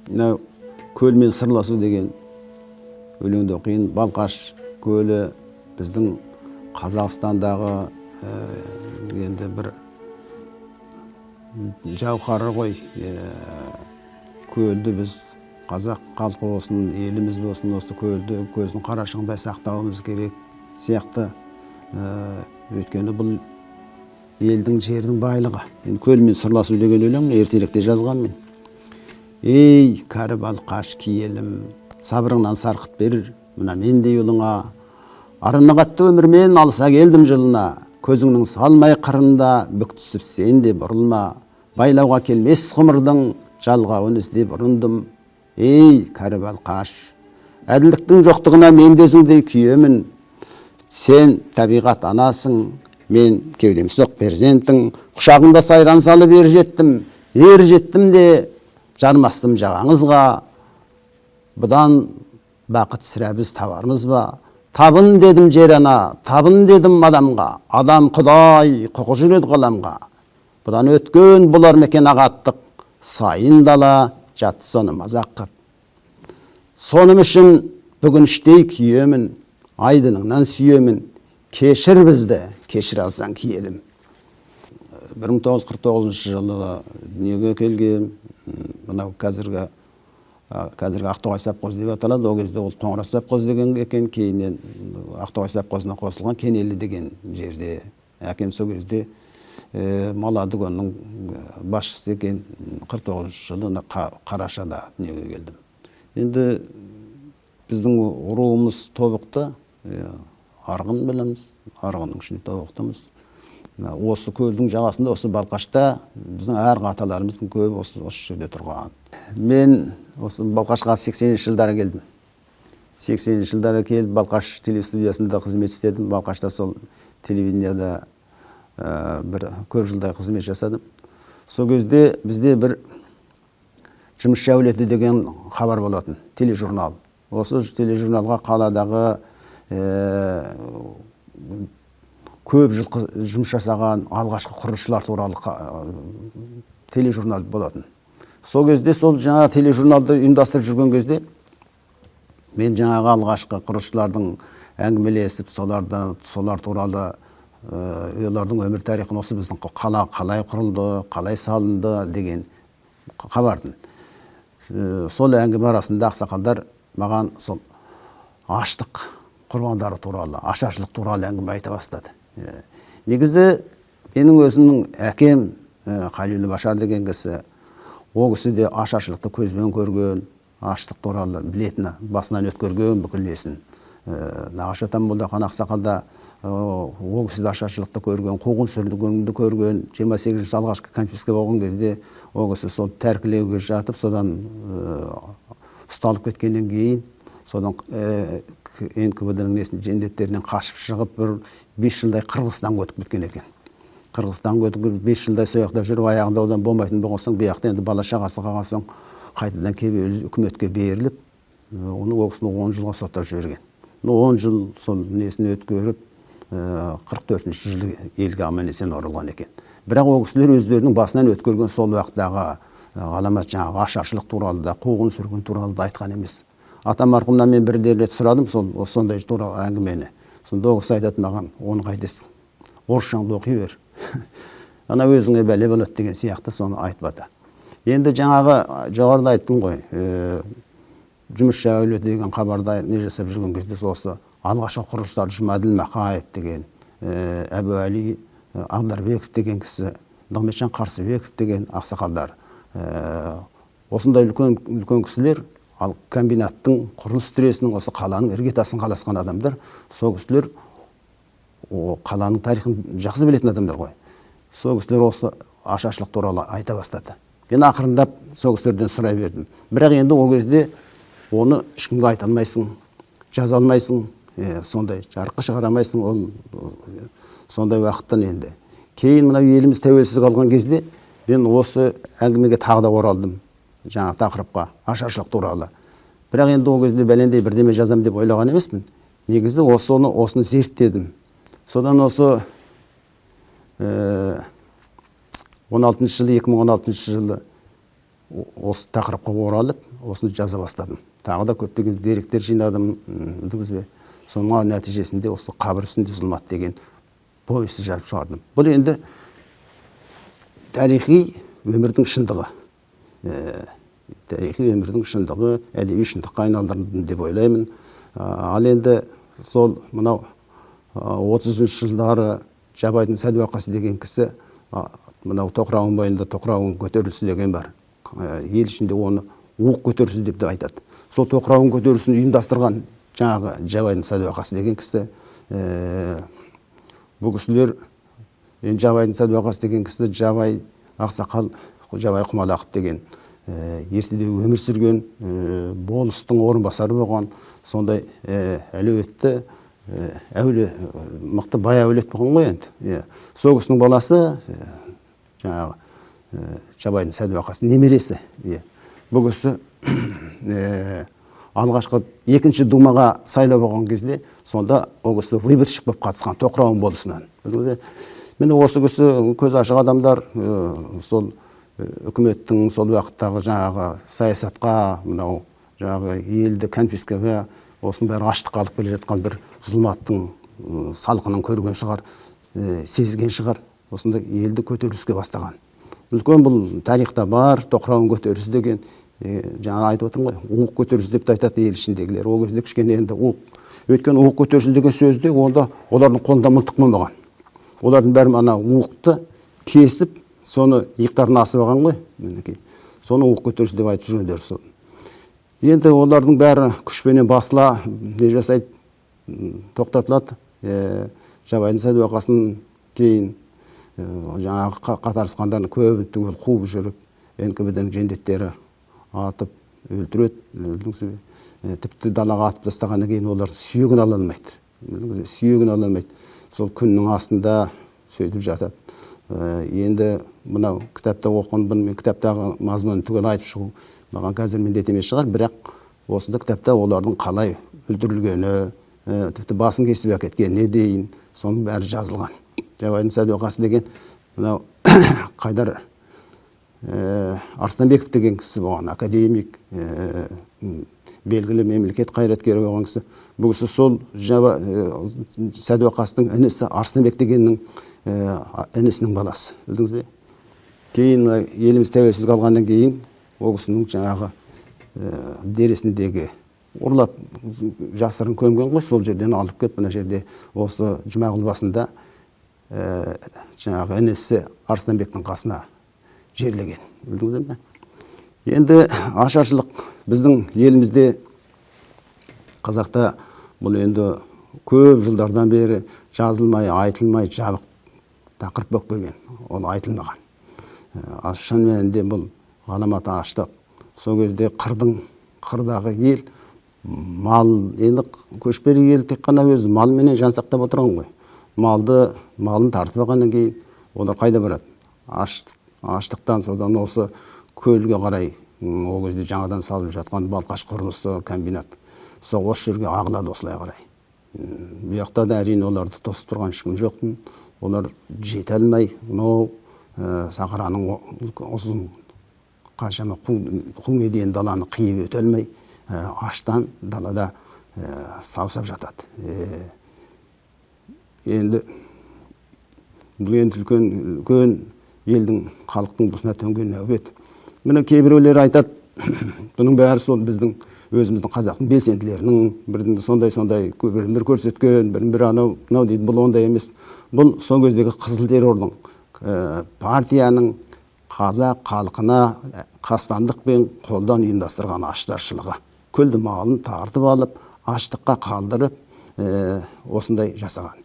Мынау «Көлмен сырласу» деген өлеңді оқиын. Балқаш көлі біздің Қазақстандағы енді бір жауһары ғой. Көлді біз, қазақ халқы болсын, еліміз болсын, осы көлді көздің қарашығындай сақтауымыз керек сияқты. Өйткені бұл елдің, жердің байлығы. Енді «Көлмен сырласу» деген өлең ертеректе жазғанмын. Ей, кәрі Балқаш киелім, сабырыңнан сарқыт бер мына мендей ұлыңа. Арыны қатты өмірмен алыса келдім жылына. Көзіңнің салмай қырында, бүк түсіп сен де бұрылма. Байлауға келмес ғұмырдың жалғауын іздеп ұрындым. Ей, кәрі Балқаш, әділдіктің жоқтығына мен де өзіңдей күйемін. Сен табиғат анасың, мен кеудемсоқ перзентің. Құшағыңда сайран салып ер жеттім, ер жеттім де жармастым жағаңызға. Бұдан бақыт сірә біз табармыз ба? Табын дедім жер ана, табын дедім адамға. Адам құдай, құқы жүреді ғаламға. Бұдан өткен болар ма екен ағаттық? Сайын дала жатты соны мазақ қып. Соным үшін бүгін іштей күйемін, айдыныңнан сүйемін. Кешір бізді, кешіре алсаң, киелім. 1949 жылы дүниеге келген. Мынау қазіргі Ақтоғай совхозы деп аталады, ол кезде ол Қоңырат совхозы деген екен, кейіннен Ақтоғай совхозына қосылған Кенелі деген жерде. Әкем сол кезде мал дүкенінің басшысы екен. 49-жылы мына қарашада дүниеге келдім. Енді біздің руымыз тобықты, арғын білеміз, арғынның ішінде тобықтымыз. Мына осы көлдің жағасында, осы Балқашта біздің арғы аталарымыздың көбі осы жерде тұрған. Мен осы Балқашқа 80-жылдары келдім. 80-жылдары келіп, Балқаш телестудиясында қызмет істедім. Балқашта сол телевиденияда бір көп жылдай қызмет жасадым. Сол кезде бізде бір «Жұмысшы әулеті» деген хабар болатын, тележурнал. Осы тележурналға қаладағы көп жыл жұмыс жасаған алғашқы құрылысшылар туралы тележурнал болатын. Сол кезде сол жаңа тележурналды ұйымдастырып жүрген кезде мен жаңағы алғашқы құрылысшылардың әңгімелесіп, солар туралы, олардың өмір тарихын, осы біздің қала қалай құрылды, қалай салынды деген хабардың. Сол әңгіме арасында ақсақалдар маған сол аштық құрбандары туралы, ашаршылық туралы әңгіме айта бастады. Негізі менің өзімнің әкем Қалиұлы Башар деген кісі, ол кісі де ашаршылықты көзбен көрген, аштық туралы білетіні, басынан өткерген бүкіл несін. Нағашы атам Молдақан ақсақал да, ол кісі де ашаршылықты көрген, қуғын сүргінді көрген. 28-ші алғашқы конфиска болған кезде ол кісі сол тәркілеуге жатып, содан ұсталып кеткеннен кейін, содан НКВД ның несін, жендеттерінен қашып шығып, бір 5 жылдай Қырғызстанға өтіп кеткен екен. Қырғызстанға өтіп, 5 жылдай сол жақта жүріп, аяғында одан болмайтын болған соң, бұл жақта енді бала шағасы қалған соң, қайтадан келіп үкіметке беріліп, оны, ол кісіні 10 жылға соттап жіберген. 10 жыл сол несін өткеріп, 44-жылы елге аман есен оралған екен. Бірақ ол кісілер өздерінің басынан өткерген сол уақыттағы ғаламат жаңағы ашаршылық туралы да, қуғын сүргін туралы да айтқан емес. Атам марқұмнан мен бір рет сұрадым сол сондай туралы әңгімені. Сонда ол кісі айтады маған: «Оны қайтесің, орысшаңды оқи бер, ана өзіңе бәле болады», — деген сияқты соны айтпады. Енді жаңағы жоғарыда айттым ғой, «Жұмысшы әулеті» деген хабарда не жасап жүрген кезде осы алғашқы құрылысшылар Жұмаділ Мақаев деген, Әбуәли Ағдарбеков деген кісі, Нығметжан Қарсыбеков деген ақсақалдар, осындай үлкен үлкен кісілер, ал комбинаттың, құрылыс тресінің, осы қаланың іргетасын қаласқан адамдар. Сол кісілер о қаланың тарихын жақсы білетін адамдар ғой. Сол кісілер осы ашаршылық туралы айта бастады. Мен ақырындап сол кісілерден сұрай бердім. Бірақ енді ол кезде оны ешкімге айта алмайсың, жаза алмайсың, сондай жарыққа шығара алмайсың. Ол сондай уақыттан енді кейін мынау еліміз тәуелсіздік алған кезде мен осы әңгімеге тағы да оралдым, жаңағы тақырыпқа, ашаршылық туралы. Бірақ енді ол кезде бәлендей бірдеме жазамын деп ойлаған емеспін. Негізі осыны зерттедім. Содан осы 16-жылы, 2016 жылы осы тақырыпқа оралып, осыны жаза бастадым. Тағы да көптеген деректер жинадым, білдіңіз бе? Соның нәтижесінде осы «Қабір үстінде зұлмат» деген повесті жазып шығардым. Бұл енді тарихи өмірдің шындығы. Тарихи өмірдің шындығы әдеби шындыққа айналдырдым деп ойлаймын. Ал енді сол мынау 30-жылдары Жабайдың Сәдуақасы деген кісі, мынау Тоқырауын бойында Тоқырауын көтерілісі деген бар. Ел ішінде оны уық көтерілісі деп те айтады. Сол Тоқырауын көтерілісін ұйымдастырған жаңағы Жабайдың Сәдуақасы деген кісі. Бұл кісілер енді, Жабайдың Сәдуақасы деген кісі Жабай ақсақал, Жабай Құмалақов деген, ертеде өмір сүрген, болыстың орынбасары болған, сондай әлеуетті, әуле мықты бай әулет болған ғой енді. Иә, сол кісінің баласы, жаңағы Жабайдың Сәдуақасы немересі. Иә, бұл кісі алғашқы екінші думаға сайлау болған кезде, сонда ол кісі выборщик болып қатысқан Тоқырауын болысынан. Міне, осы кісі, көзі ашық адамдар, сол үкіметтің сол уақыттағы жаңағы саясатқа, мынау жаңағы елді конфискаға, осының бәрі аштыққа алып келе жатқан бір зұлматтың салқынын көрген шығар, сезген шығар, осындай елді көтеріліске бастаған. Үлкен бұл тарихта бар Тоқырауын көтерілісі деген. Жаңа айтып отырмын ғой, уық көтерілісі деп те айтады ел ішіндегілер. Ол кезде кішкене енді уық, өйткені уық көтерілісі деген сөзде онда олардың қолында мылтық болмаған, олардың бәрі ана уықты кесіп, соны иықтарына асып алған ғой. Мінекей, соны уық көтерілісі деп айтып жүргендер сол. Енді олардың бәрі күшпенен басыла не жасайды, тоқтатылады. Жабайдың Сәдуақасын кейін жаңағы қатарысқандардың көбін түгел қуып жүріп, НКВД ның жендеттері атып өлтіреді, білдіңіз бе? Тіпті далаға атып тастағаннан кейін олар сүйегін ала алмайды, білдіңіз бе? Сүйегін ала алмайды, сол күннің астында сөйтіп жатады. Енді мынау кітапта оқыған, бұны мен кітаптағы мазмұнын түгел айтып шығу маған қазір міндет емес шығар, бірақ осында кітапта олардың қалай өлтірілгені, тіпті басын кесіп әкеткеніне дейін, соның бәрі жазылған. Жабайдың Сәдуақасы деген мынау Қайдар Арыстанбеков деген кісі болған, академик, белгілі мемлекет қайраткері болған кісі. Бұл кісі сол Сәдуақастың інісі Арыстанбек дегеннің інісінің баласы, білдіңіз бе? Кейін мына еліміз тәуелсіздік алғаннан кейін ол кісінің жаңағы дересіндегі ұрлап, жасырын көмген ғой, сол жерден алып келіп, мына жерде осы Жұмағұл басында жаңағы інісі Арыстанбектің қасына жерлеген, білдіңіздер ме? Енді ашаршылық біздің елімізде, қазақта бұл енді көп жылдардан бері жазылмай, айтылмай, жабық тақырып болып келген, ол айтылмаған. Ал шын мәнінде бұл ғаламат аштық. Сол кезде қырдың, қырдағы ел мал, енді көшпелі ел тек қана өзі малменен жан сақтап отырған ғой. Малды, малын тартып алғаннан кейін олар қайда барады? Аштықтан содан осы көлге қарай, ол кезде жаңадан салынып жатқан Балқаш құрылысы комбинат, сол осы жерге ағылады осылай қарай. Бұл жақта да әрине оларды тосып тұрған ешкім жоқ, олар жете алмай, мынау сахараның ұзын қаншама қу меден даланы қиып өте алмай, аштан далада саусап жатады. Енді бұл енді үлкен үлкен елдің, халықтың басына төнген нәубет. Міне, кейбіреулер айтады, бұның бәрі сол біздің өзіміздің қазақтың белсенділерінің бірін сондай сондай бірін бір көрсеткен, бірін бір анау мынау дейді. Бұл ондай емес, бұл сол кездегі қызыл террордың, партияның қазақ халқына қастандықпен қолдан ұйымдастырған аштаршылығы. Күлді малын тартып алып, аштыққа қалдырып, осындай жасаған.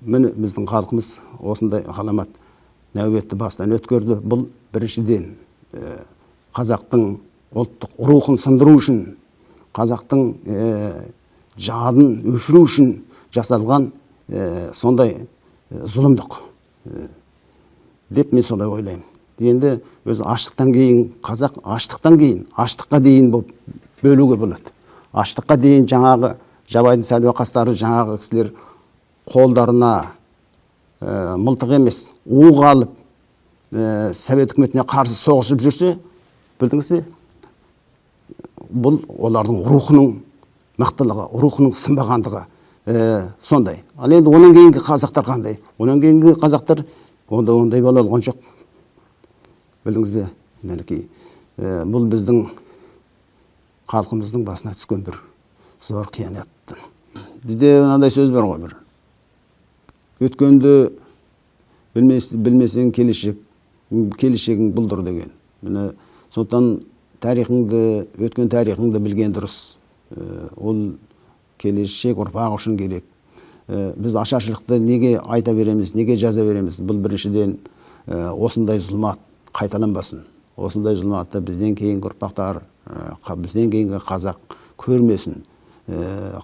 Міне, біздің халқымыз осындай ғаламат нәубетті бастан өткерді. Бұл біріншіден, қазақтың ұлттық рухын сындыру үшін, қазақтың жадын өшіру үшін жасалған сондай зұлымдық деп мен солай ойлаймын. Енді өзі аштықтан кейін, қазақ аштықтан кейін, аштыққа дейін болып бөлуге болады. Аштыққа дейін жаңағы Жабайдың Сәдуақастары, жаңағы кісілер қолдарына мылтық емес, уық алып Совет үкіметіне қарсы соғысып жүрсе, білдіңіз бе, бұл олардың рухының мықтылығы, рухының сынбағандығы, сондай. Ал енді онан кейінгі қазақтар қандай? Онан кейінгі қазақтар онда ондай бола алған жоқ, білдіңіз бе? Мінекей, бұл біздің халқымыздың басына түскен бір зор қиянат. Бізде мынандай сөз бар ғой: бір өткенді білмесең, келешегің бұлдыр деген. Міне, сондықтан тарихыңды, өткен тарихыңды білген дұрыс. Ол келешек ұрпақ үшін керек. Біз ашаршылықты неге айта береміз, неге жаза береміз? Бұл біріншіден, осындай зұлмат қайталанбасын, осындай зұлматты бізден кейінгі ұрпақтар, бізден кейінгі қазақ көрмесін,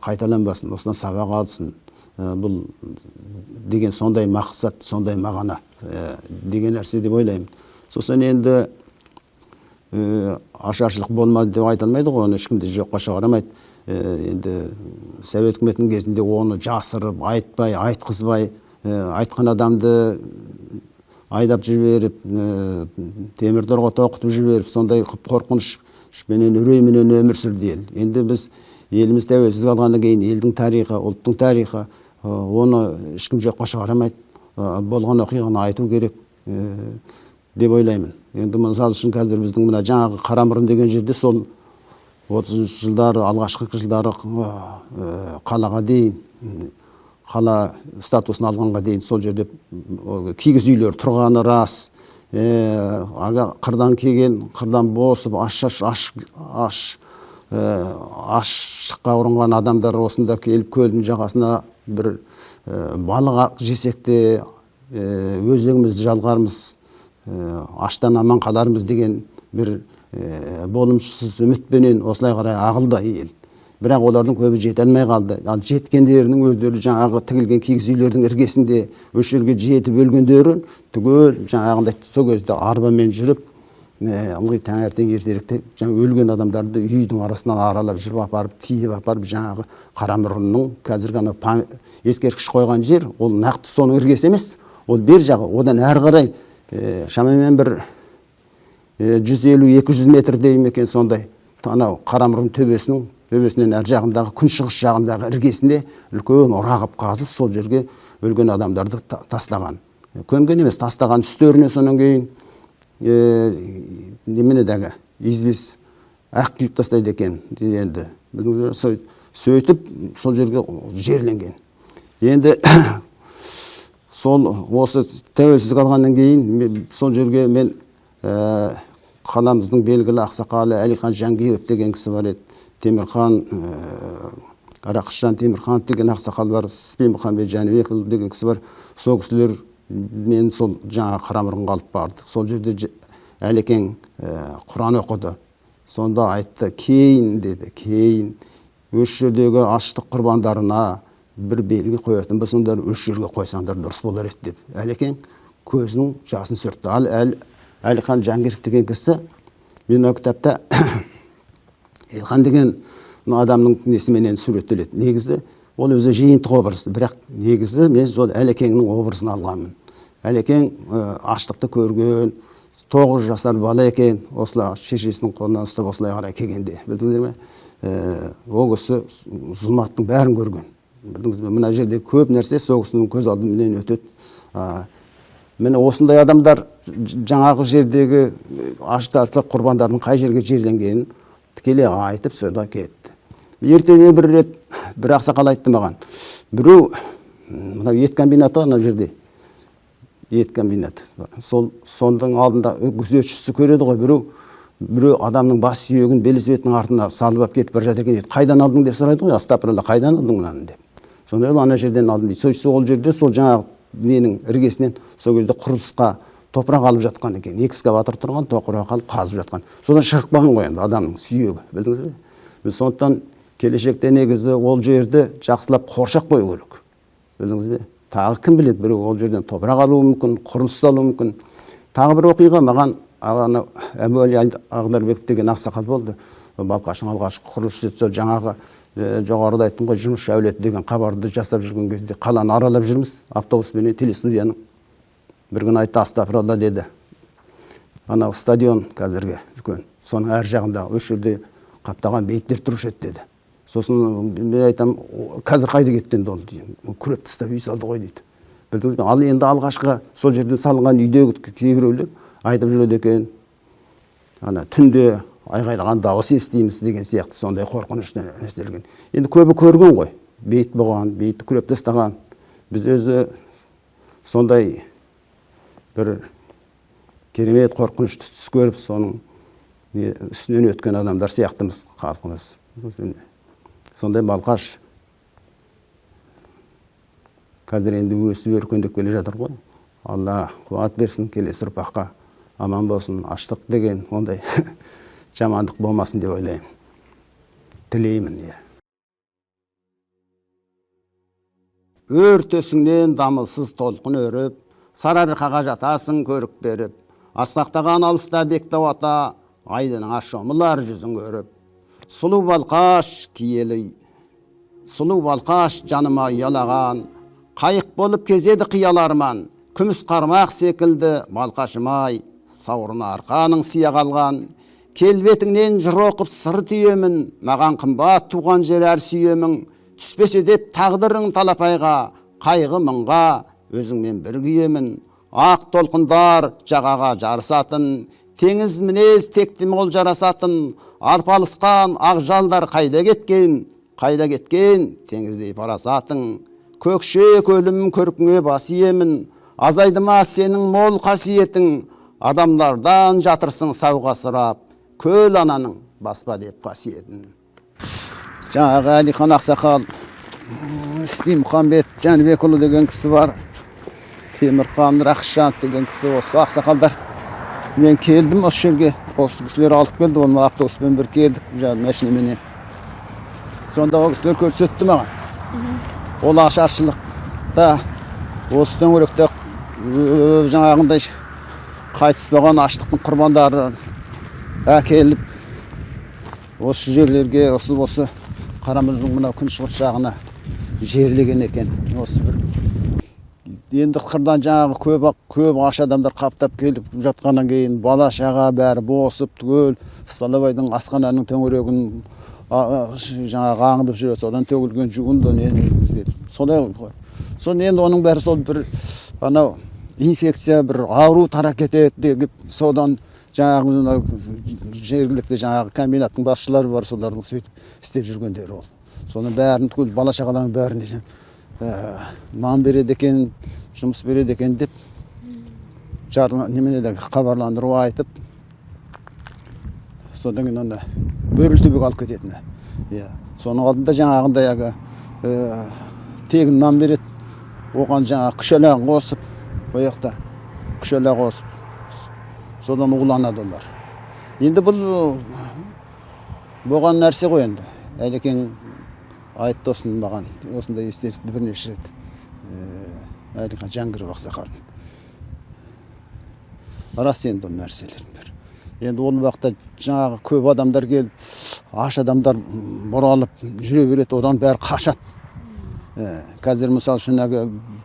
қайталанбасын, осыдан сабақ алсын. Бұл деген сондай мақсат, сондай мағына деген нәрсе деп ойлаймын. Сосын енді ашаршылық болмады деп айта алмайды ғой, оны ешкім де жоққа шығара алмайды. Енді Совет үкіметінің кезінде оны жасырып, айтпай, айтқызбай, айтқан адамды айдап жіберіп, темір торға тоқытып жіберіп, сондай қып қорқынышпенен, үрейменен өмір сүрді ел. Енді біз еліміз тәуелсіздік алғаннан кейін елдің тарихы, ұлттың тарихы, оны ешкім жоққа шығара алмайды. Болған оқиғаны айту керек деп ойлаймын. Енді мысалы үшін, қазір біздің мына жаңағы Қарамұрын деген жерде сол 30-жылдары, алғашқы жылдары, қалаға дейін, қала статусын алғанға дейін сол жерде кигіз үйлер тұрғаны рас. Ага, қырдан келген, қырдан босып, аш аш аш аш аштыққа ұрынған адамдар осында келіп, көлдің жағасына бір балық жесек те, өзегімізді жалғармыз, аштан аман қалармыз деген бір болымсыз үмітпенен осылай қарай ағылды ел. Бірақ олардың көбі жете алмай қалды. Ал жеткендерінің өздері жаңағы тігілген кигіз үйлердің іргесінде осы жерге жетіп өлгендерін түгел жаңағындай сол кезде арбамен жүріп, ылғи таңертең ертеректе жаңа өлген адамдарды үйдің арасынан аралап жүріп апарып, тиіп апарып, жаңағы Қарамұрынның қазіргі анау ескерткіш қойған жер, ол нақты соның іргесі емес, ол бер жағы, одан әрі қарай шамамен бір 150-200 метрдей ме екен, сондай. Анау Қарамұрын төбесінің төбесінен әр жағындағы, күншығыс жағындағы іргесінде үлкен ұра қылып қазып, сол жерге өлген адамдарды тастаған, көмген емес, тастаған. Үстеріне содан кейін немене дағы известь ақ құйып тастайды екен енді, білдіңіз бе? Сөйтіп сол жерге жерленген. Енді сол осы тәуелсіздік алғаннан кейін сол жерге мен, қаламыздың белгілі ақсақалы Әлихан Жангиров деген кісі бар еді, Темірхан, Рақышжан Темірханов деген ақсақал бар, Спенмұхамбет Жәнібекұлы деген кісі бар. Сол кісілер мен сол жаңағы Қарамұрынға алып бардық. Сол жерде Әлекең құран оқыды. Сонда айтты: «Кейін, – деді, – кейін осы жердегі аштық құрбандарына бір белгі қоятын болсаңдар, осы жерге қойсаңдар, дұрыс болар еді», – деп Әлекең көзінің жасын сүртті. Ал Әлихан Жангиров деген кісі, мен мына кітапта Елхан деген мына адамның несіменен суреттеледі. Негізі ол өзі жиынтық образ, бірақ негізі мен сол Әлекеңнің образын алғанмын. Әлекең аштықты көрген 9 жасар бала екен, осылай шешесінің қолынан ұстап, осылай қарай келгенде, білдіңіздер ме? Ол кісі зұлматтың бәрін көрген, білдіңіз бе? Мына жерде көп нәрсе сол кісінің көз алдыменен өтеді. Міне, осындай адамдар жаңағы жердегі аштарлық құрбандардың қай жерге жерленгенін тікелей айтып, сода кетті. Ертеде бір рет бір ақсақал айтты маған: біреу мынау ет комбинаты, ана жерде ет комбинаты бар. Сол сондың алдында күзетшісі көреді ғой, біреу адамның бас сүйегін велосипедінің артына салып алып кетіп бара жатыр екен дейді. «Қайдан алдың?» – деп сұрайды ғой. «Астапыралла, қайдан алдың мынаны?» – деп. Сонда ол: «Ана жерден алдым», – дейді. Сөйтсе, ол жерде сол жаңағы ненің іргесінен сол кезде құрылысқа топырақ алып жатқан екен. Экскаватор тұрған, топырақ алып қазып жатқан. Содан шығып қалған ғой енді адамның сүйегі, білдіңіз бе? Біз сондықтан келешекте негізі ол жерді жақсылап қоршап қою керек, білдіңіз бе? Тағы кім біледі, біреу ол жерден топырақ алуы мүмкін, құрылыс салуы мүмкін. Тағы бір оқиға маған анау Әбуәли Ағдарбеков деген ақсақал болды, Балқаштың алғашқы құрылысшысы. Сол жаңағы жоғарыда айттым ғой, «Жұмысшы әулеті» деген хабарды жасап жүрген кезде қаланы аралап жүрміз автобуспенен телестудияның. Бір күні айтты: «Астапыралла, – деді. Анау стадион қазіргі үлкен, соның әр жағында осы жерде қаптаған бейіттер тұрушы еді деді. Сосын мен айтамын, қазір қайда кетті енді ол деймін. Күреп тастап үй салды ғой дейді. Білдіңіз бе? Ал енді алғашқы сол жерден салынған үйдегі кейбіреулер айтып жүреді екен, ана түнде айғайлаған дауыс естиміз деген сияқты сондай қорқынышты нәрселер. Енді көбі көрген ғой, бейіт болған, бейітті күреп тастаған. Біз өзі сондай бір керемет қорқынышты түс көріп, соның үстінен өткен адамдар сияқтымыз халқымыз. Сондай Балқаш қазір енді өсіп өркендеп келе жатыр ғой. Алла қуат берсін, келесі ұрпаққа аман болсын, аштық деген ондай жамандық болмасын деп ойлаймын, тілеймін. Иә. Өр төсіңнен дамылсыз толқын өріп, Сарыарқаға жатасың көрік беріп, асқақтаған алыста Бектау ата, айдыныңа шомылар жүзін көріп. Сұлу Балқаш киелі, сұлу Балқаш жаныма ұялаған, қайық болып кезеді қиял арман, күміс қармақ секілді Балқашым-ай, сауырына арқаның сия қалған. Келбетіңнен жыр оқып сыр түйемін, маған қымбат туған жер әр сүйемін. Түспесе деп тағдырың талапайға, қайғы мұңға өзіңмен бір күйемін. Ақ толқындар жағаға жарысатын, теңіз мінез текті мол жарасатын, арпалысқан ақ жалдар қайда кеткен, қайда кеткен теңіздей парасатың. Көкше көлім көркіңе бас иемін, азайды ма сенің мол қасиетің, адамдардан жатырсың сауға сұрап, көл ананың баспа деп қасиетін. Жаңағы Әлихан ақсақал, Іспи Мұхамбет Жәнібекұлы деген кісі бар, Темірхан Рақышанов деген кісі, осы ақсақалдар. Мен келдім осы жерге, осы кісілер алып келді, оны автобуспен бір келдік, жаңағы машинаменен. Сонда ол кісілер көрсетті маған. Ол ашаршылықта осы төңіректе жаңағындай қайтыс болған аштықтың құрбандары әкеліп осы жерлерге, осы Қарамұржының мынау күншығыс жағына жерлеген екен. Осы бір енді қырдан жаңағы көп аш адамдар қаптап келіп жатқаннан кейін бала шаға бәрі босып түгел Столовайдың асхананың төңірегін жаңағы аңдып жүреді, содан төгілген жуынды нені іздеп солай ғой. Соны енді оның бәрі сол бір анау инфекция, бір ауру тарап кетеді деп, содан жаңағы мынау жергілікті жаңағы комбинаттың басшылары бар, солардың сөйтіп істеп жүргендері ол. Соның бәрін түгел бала шағалардың бәріне нан береді екен, жұмыс береді екен деп немене де хабарландыру айтып, содан кейін ана Бөрілі алып кететіні. Иә, соның алдында жаңағындай әлгі тегін нан береді, оған жаңағы күшәла қосып, ол жақта күшәла қосып, содан уланады олар. Енді бұл болған нәрсе ғой енді. Әлекең айтты осыны маған, осындай естелікті бірнеше рет. Әлихан Жәңгіров ақсақал. Рас енді ол нәрселердің бәрі. Енді ол уақытта жаңағы көп адамдар келіп, аш адамдар бұралып жүре береді, одан бәрі қашады. Қазір мысалы үшін әлгі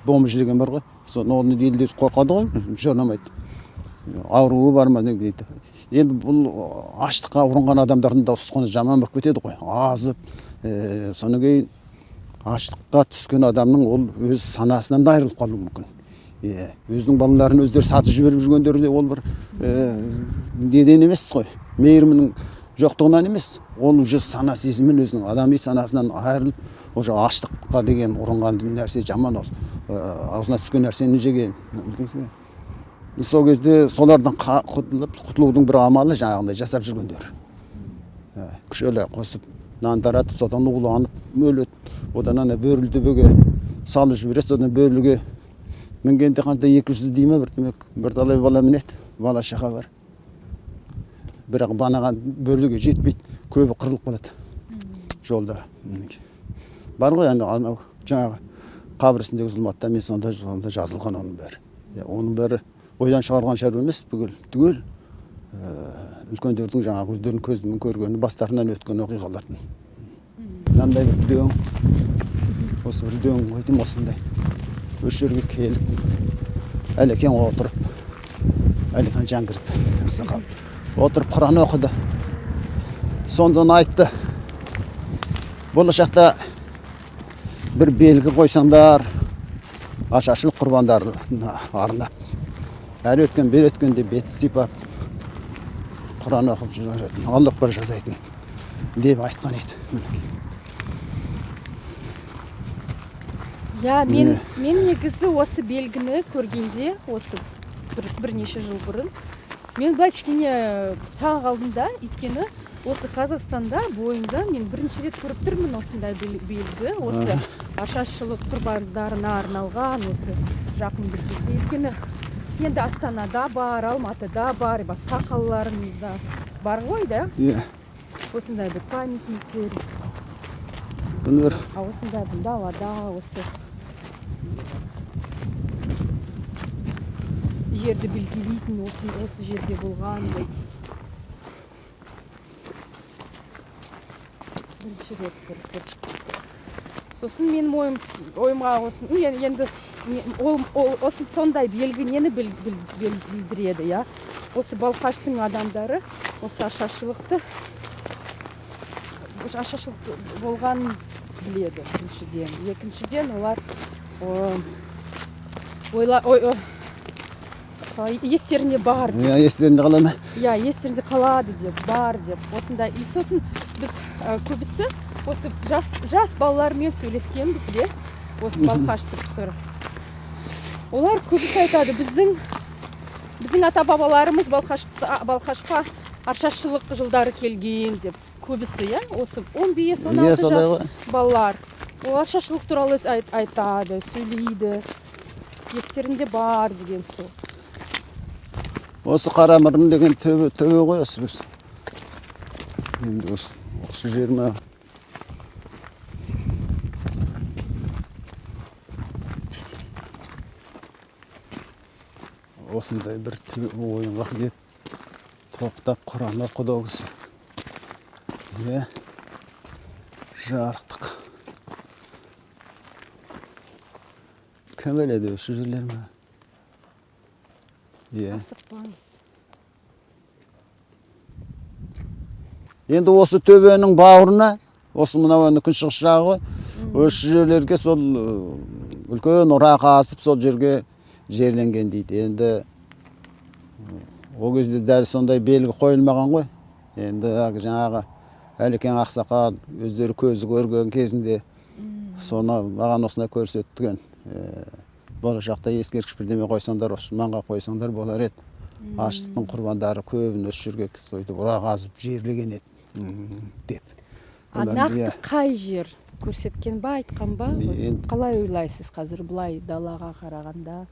бомж деген бар ғой, соны оны елдер қорқады ғой, жоламайды. Ауруы бар ма дейді. Енді бұл аштыққа ұрынған адамдардың да ұсқыны жаман болып кетеді ғой, азып. Содан кейін аштыққа түскен адамның ол өз санасынан да айырылып қалуы мүмкін. Иә, өзінің балаларын өздері сатып жіберіп жүргендері де ол бір неден емес қой, мейірімінің жоқтығынан емес, ол уже сана сезімін, өзінің адами санасынан айырылып, уже аштыққа деген ұрынған нәрсе жаман ол. Аузына түскен нәрсені жеген, білдіңіз бе? Сол кезде солардан құтылудың бір амалы жаңағындай жасап жүргендер. Күшелі қосып нан таратып, содан уланып өледі. Одан ана Бөрілі төбеге салып жібереді. Содан Бөріліге мінгенде қанша, 200 дей ме, бірдеме, бірталай бала мінеді, бала шаға бар, бірақ банаған Бөріліге жетпейді, көбі қырылып қалады жолда. Мінекей. Бар ғой анау жаңағы қабір үстіндегі зұлматта мен сонда жазылған оның бәрі. Иә, оның бәрі ойдан шығарған шаруа емес, бүкіл түгел үлкендердің жаңағы өздерінің көзімен көргені, бастарынан өткен оқиғалардың. Мынандай бір дөң, осы бір дөң қойдым осындай. Осы жерге келіп Әлекең отырып Әлихан Жәңгіров ақсақал отырып құран оқыды. Сонда айтты: болашақта бір белгі қойсаңдар ашаршылық құрбандарына арнап, әрі өткен бері өткенде бет сипап құран оқып жүретін, Алла акбар жасайтын деп айтқан еді. Мінекей. Иә, мен негізі осы белгіні көргенде, осы бірнеше жыл бұрын, мен былай кішкене таң қалдым да, өйткені осы Қазақстанда бойында мен бірінші рет көріп тұрмын осындай белгі, осы ашаршылық құрбандарына арналған осы жақын бір кезде. Өйткені енді Астанада бар, Алматыда бар, басқа қалаларында бар ғой да. Иә. Осындай бір памятниктер. Бұны бір А осындай бір далада осы жерді белгілейтін, осы жерде болған деп бірінші рет көріп тұрмын. Сосын менің ойымға осы, ну, енді ол осы сондай белгі нені білдіреді, иә? Осы Балқаштың адамдары осы ашаршылық болғанын біледі біріншіден. Екіншіден, олар, қалай, естерінде бар деп. Иә, естерінде қала ма? Иә, естерінде қалады деп, бар деп. Осындай. И сосын біз, көбісі осы жас балалармен сөйлескенбіз де, осы балқаштықтар. Олар көбісі айтады, біздің ата бабаларымыз Балқашқа ашаршылық жылдары келген деп. Көбісі, иә, осы 15, он Иә, алты солай жас ғой. балалар. Олар ашаршылық туралы айтады, сөйлейді. Естерінде бар деген сол. Осы Қарамұрын деген төбе ғой осы біз. Енді осы жер ме? Осындай бір ойынға келіп тоқтап құран оқыды ол кісі. Иә, жарықтық. Кім біледі, осы жерлер ме? Иә. Асықпаңыз. Енді осы төбенің бауырына, осы мынау енді күншығыс жағы ғой, осы жерлерге сол, үлкен ұра қасып сол жерге жерленген дейді. Енді ол кезде дәл сондай белгі қойылмаған ғой. Енді жаңағы Әлекең ақсақал өздері көзі көрген кезінде соны маған осындай көрсеткен. Болашақта ескерткіш бірдеме қойсаңдар, осы маңға қойсаңдар болар еді. Аштықтың құрбандары көбін осы жерге сөйтіп ұра қазып жерлеген еді деп. А Олар, нақты иә. қай жер көрсеткен ба, айтқан ба? Енді Қалай ойлайсыз қазір былай далаға қарағанда?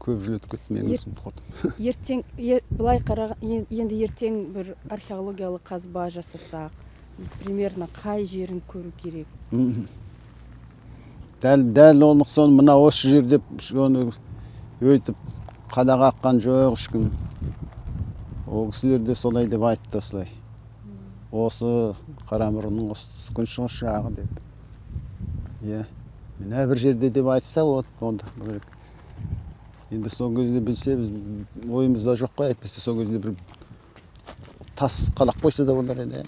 Көп жыл өтіп кетті менің өзім тоқтым. Ертең, былай қараған, енді ертең бір археологиялық қазба жасасақ, примерно қай жерін көру керек? Дәл оны соны мына осы жер деп оны өйтіп қада қаққан жоқ ешкім. Ол кісілер де солай деп айтты осылай. Осы Қарамұрынның осы күншығыс жағы деп. Иә. Мына бір жерде деп айтса, онда бұл енді сол кезде білсе, біз ойымызда жоқ қой, әйтпесе сол кезде бір тас қалап қойса да болар еді.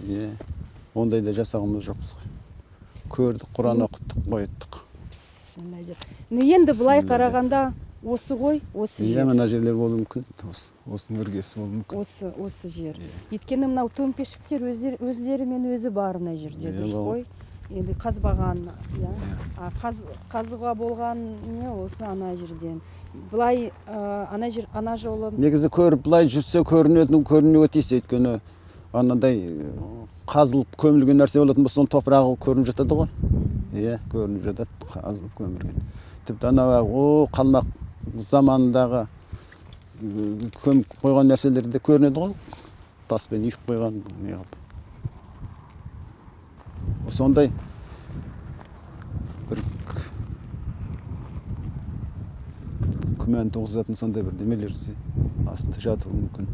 Иә. Ондай да жасағанымыз жоқпыз ғой. Көрдік, Құран оқыттық, қойдық. Бісміллә деп. Ну, енді былай Бісміллә деп. қарағанда осы ғой, осы Иә, жер. мына жерлер болуы мүмкін. Осының іргесі болуы мүмкін. Осы жер. Иә. Өйткені мынау төмпешіктер өздерімен өзі бар мына жерде, Иә, дұрыс бар. қой. Енді қазбаған, иә. Иә. А қазуға болған не осы ана жерден. Былай, ана жер, ана жолы. Негізі көріп былай жүрсе көрінетін, көрінуге тиіс, өйткені анандай қазылып көмілген нәрсе болатын болса, оның топырағы көрініп жатады ғой. Иә, көрініп жатады, қазылып көмілген. Тіпті анау, қалмақ заманындағы көміп қойған нәрселер де көрінеді ғой. Таспен үйіп қойған, не қылып. Сондай бір күмән туғызатын сондай бір немелер астында жатуы мүмкін.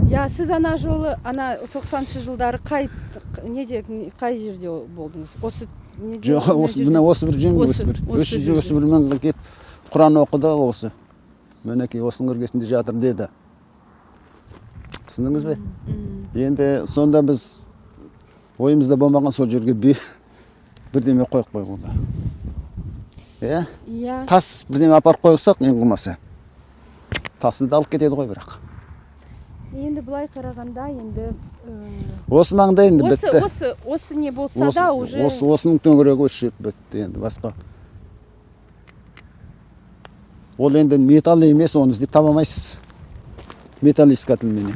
Иә, сіз ана жолы, ана тоқсаныншы жылдары қай, неде, қай жерде болдыңыз? Осы неде? Жоқ, осы, мына осы бір жең, осы бір. Осы жерде. Осы бір мыңға келіп Құран оқыды осы. Мінекей, осының іргесінде жатыр деді. Түсіндіңіз бе? Енді сонда біз ойымызда болмаған сол жерге бірдеме қойып қойғанда. Иә? Иә. Тас бірдеме апарып қойсақ, ең болмаса. Тасын да алып кетеді ғой бірақ. Енді былай қарағанда енді Осы маңда енді осы бітті. осы не болса да уже Осының төңірегі осы жер бітті енді басқа. Ол енді металл емес, оны іздеп таба алмайсыз. Металлоискательменен.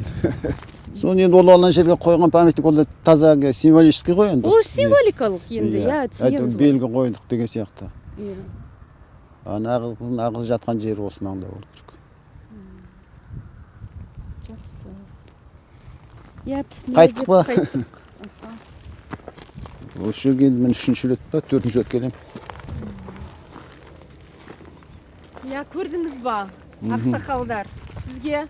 Соны енді ол ана жерге қойған памятник, ол да таза символический ғой енді. Ол символикалық енді, иә, Әйтеуір түсінеміз ғой. Белгі қойдық деген сияқты. Иә. Ана қыздың ағызы жатқан жері осы маңда болу керек. Жақсы. Иә, бісміллә Қайттық деп па? Қайттық. Аха. Осы жерге енді мен үшінші рет па, төртінші рет келемін. Иә, көрдіңіз ба, ақсақалдар, сізге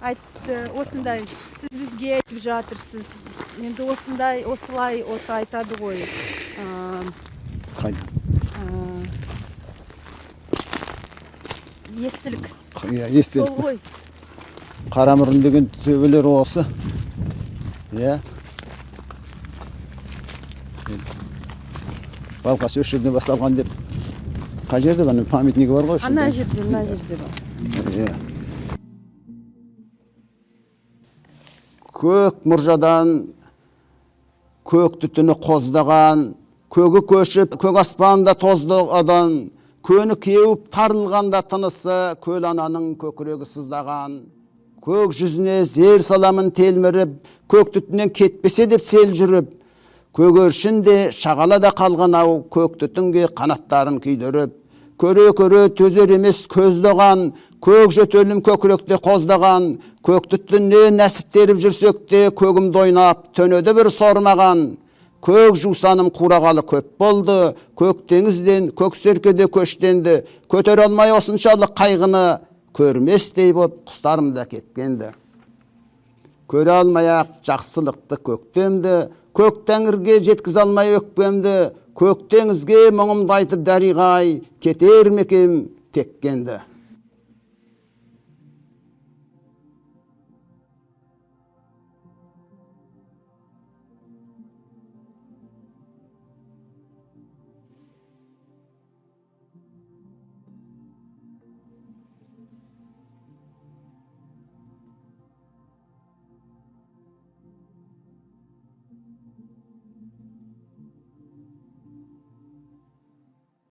айтты осындай, сіз бізге айтып жатырсыз. Енді осындай, осылай, осы айтады ғой. Қайда? Естілік. Иә, естелік. Сол ғой. Қарамұрын деген төбелер осы. Иә. Балқаш осы жерден басталған деп. Қай жерде ана памятнигі бар ғой осы Ана жерде? жерде, мына жерде бар. Иә. Көк мұржадан көк түтіні қоздаған, көгі көшіп, көк аспанда тозды одан, көні кеуіп тарылғанда тынысы, көл ананың көкірегі сыздаған. Көк жүзіне зер саламын телміріп, көк түтіннен кетпесе деп сел жүріп, көгершін де шағала да қалған ау, көк түтінге қанаттарын күйдіріп, көре-көре төзер емес көз доған, көк жөтелім көкіректе қоздаған, көк түтіннен нәсіп теріп жүрсек те, көгімді ойнап төнеді бір сормаған. Көк жусаным қурағалы көп болды, көк теңізден, көк серкеде көштенді, көтере алмай осыншалық қайғыны, көрместей боп құстарым да кеткенді. Көре алмай ақ жақсылықты көктемді, көк тәңірге жеткізе алмай өкпемді, көк теңізге мұңымды айтып дариғай, кетер ме екем теккенді.